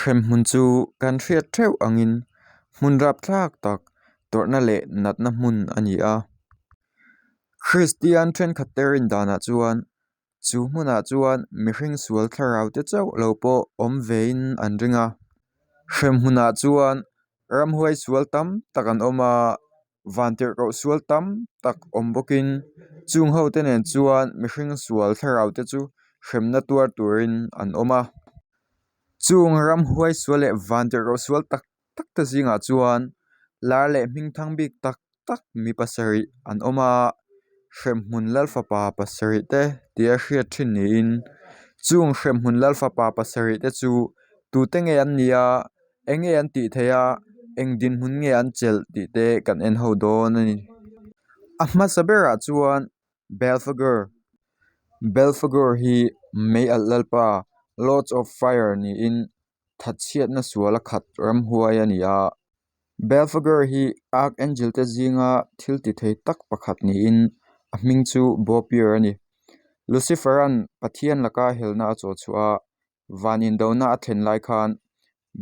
Hremhmun chu kan hriat theuh angin hmun rapthlak tak, tawrhna leh natna hmun a ni a. Kristian thenkhatte rin danah chuan chu hmunah chuan mihring sual thlarau te chauh lo pawh awm vein an ring a. Hremhmunah chuan ramhuai sual tam tak an awm a, vantirhkoh sual tam tak awm bawkin chung hote nen chuan mihring sual thlarau te chu hremna tuar turin an awm a. Chung ramhuai sual leh vantirhkoh sual tak tak te zingah chuan lar leh hmingthang bik tak tak mi pasarih an awm a, hremhmun lalfapa pasarih te tia hriat thin niin chung hremhmun lalfapa pasarih te chu tute nge an nih a eng nge an tih theih a eng dinhmun nge an chelh tih te kan en ho dawn a ni. A hmasa berah chuan Belphegor Belphegor hi mei alh lalpa Lords of Fire niin thatchhiatna suala khat ramhuai a ni a. Belphegor hi Archangel te zinga thil ti thei tak pakhat niin a hming chu Bopir a ni. Lucifer-a'n Pathian laka helna a chaw chhuah a, van indona a thlen lai khan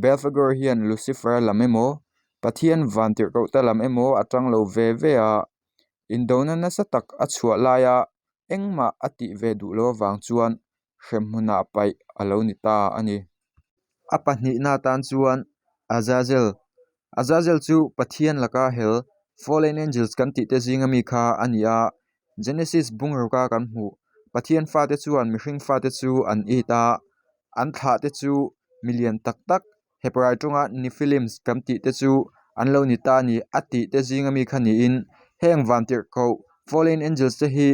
Belphegor hian Lucifer-a lam emaw, Pathian vantirhkohte lam emaw a tang lo ve ve a, indona nasa tak a chhuah laia engmah a tih ve duh loh avang chuan hremhmunah paih a lo ni ta a ni. A pahnihna atan chuan Azazel. Azazel chu Pathian laka hel, fallen angels kan tihte zinga mi kha a ni a. Genesis bungruk a kan hmuh, Pathian fate chuan mihring fate chu an it a, an thlahte chu milian tak tak Hebrai tawnga Nephilims kan tih te chu an lo ni ta a ni a tih te zinga mi kha niin heng vantirhkoh fallen angels te hi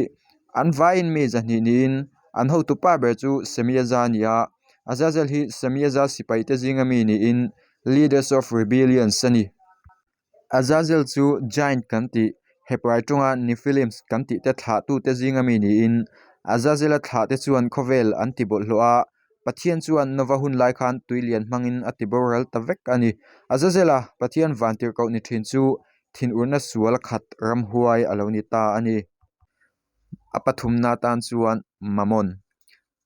an vaiin mi zahnih niin an hotu pa ber chu Semiaza a ni a, Azazel hi Semiaza sipai te zinga mi niin leaders of rebellions a ni. Azazel chu giant kan tih, Hebrai tawnga Nephilims kan tih te thlahtute zinga mi niin, Azazela thlahte chuan khawvel an ti bawlhhlawh a, Pathian chuan Nova hun lai khan tui lian hmangin a ti boral ta vek a ni. Azazela, Pathian vantirhkoh ni thin chu thinurna sual khat ramhuai a lo ni ta a ni. A pathumna atan chuan Mammon.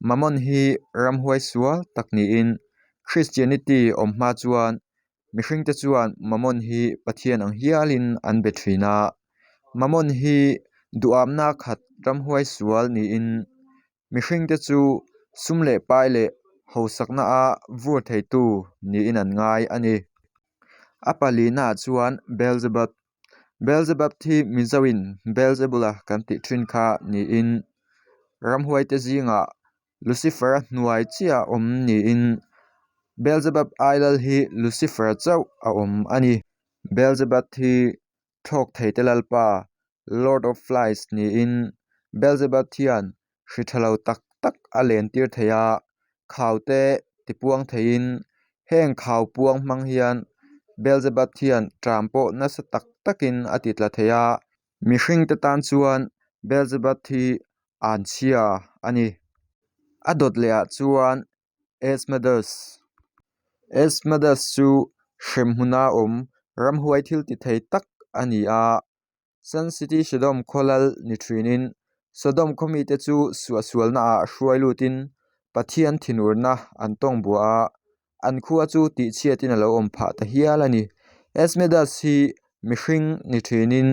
Mammon hi ramhuai sual tak niin, Christianity awm hma chuan Mihringte chuan Mammon hi Pathian ang hialin an be thin a, Mammon hi duhamna khat ramhuai sual niin mihringte chu sum leh pai leh hausakna a vur theitu niin an ngai a ni. A palina chuan Beelzebub. Beelzebub hi Mizoin Beelzebula kan tih thin kha niin ramhuaite zingah Lucifer-a hnuai chiah a awm niin Beelzebub ai lal hi Lucifer chauh a awm a ni. Beelzebub hi thlawk theite lalpa, Lord of Flies, niin Beelzebub hian hri tha lo tak tak a len tir thei a, khau te tipuang theiin heng khau puang hmang hian Beelzebub hian ṭam pawh nasa tak takin a ti tla thei a. Mihringte tan chuan Beelzebub hi anchhia a ni. A dawt lehah chuan Asmodeus. Asmodeus chu hremhmuna awm ramhuai thil ti thei tak a ni a. Sun City Sodom khaw lal ni thinin Sodom khaw mite chu suahsualnaah hruai lutin Pathian thinurna an tawng buah a. An khua chu tihchhiatin a lo awm phah ta hial a ni. Asmodeus hi mihring ni thinin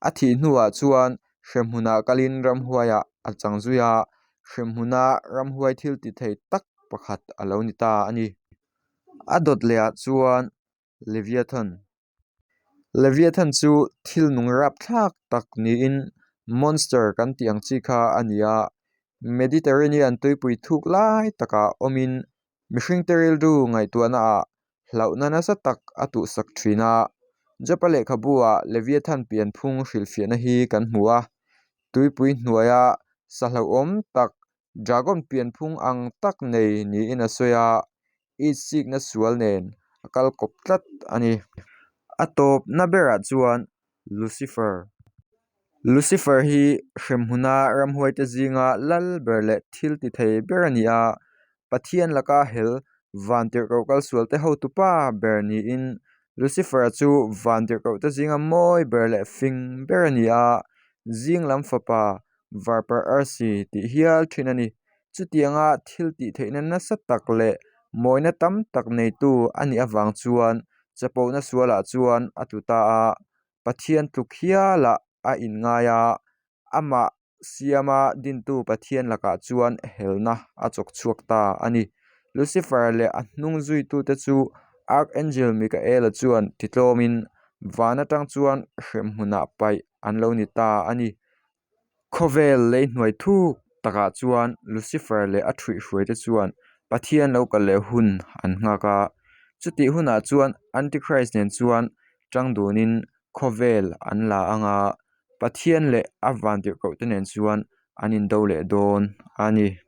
a thih hnuah chuan hremhmunah kalin ramhuaiah a chang zui a, hremhmuna ramhuai thil ti thei tak pakhat a lo ni ta a ni. A dawt lehah chuan Leviathan. Leviathan chu thil nung rapthlak tak niin monster kan tih ang chi kha a ni a, Mediterranean tuipui thuk lai takah awmin mihringte rilru ngaihtuahnaah hlauhna nasa tak a tuhsak thin a. Jopa lehkhabu-ah Leviathan pianphung hrilhfiahna hi kan hmu a, tuipui hnuaia sa hlauhawm tak Dragon pianphung ang tak nei niin a sawi a, itsikna sual nen a kal kawp tlat a ni. A tawpna berah chuan Lucifer. Lucifer hi hremhmuna ramhuaite zinga lal ber leh thil ti thei ber a ni a, Pathian laka hel vantirhkoh kalsualte hotupa ber niin Lucifer-a chu vantirhkohte zinga mawi ber leh fing ber a ni a, zing lam fapa Varparh arsi tih hial thin a ni. Chutianga thil tih theihna nasa tak leh Mawina tam tak neitu a nih avang chuan chapona sualah chuan a tlu ta a, Pathian tluk hialah a inngai a, amah siama dintu Pathian lakah chuan helna a chawk chhuak ta a ni. Lucifer leh a hnung zuitute chu Archangel Mikaela chuan titlawmin van atang chuan hremhmunah paih an lo ni ta a ni. Khawvel lei hnuai thuk takah chuan Lucifer leh a thuihhruaite chuan Pathian lo kal leh hun an nghak a. Chutih hunah chuan Antichrist nen chuan tang dunin khawvel an la ang a, Pathian leh a vantirhkohte nen chuan an indo leh dawn a ni.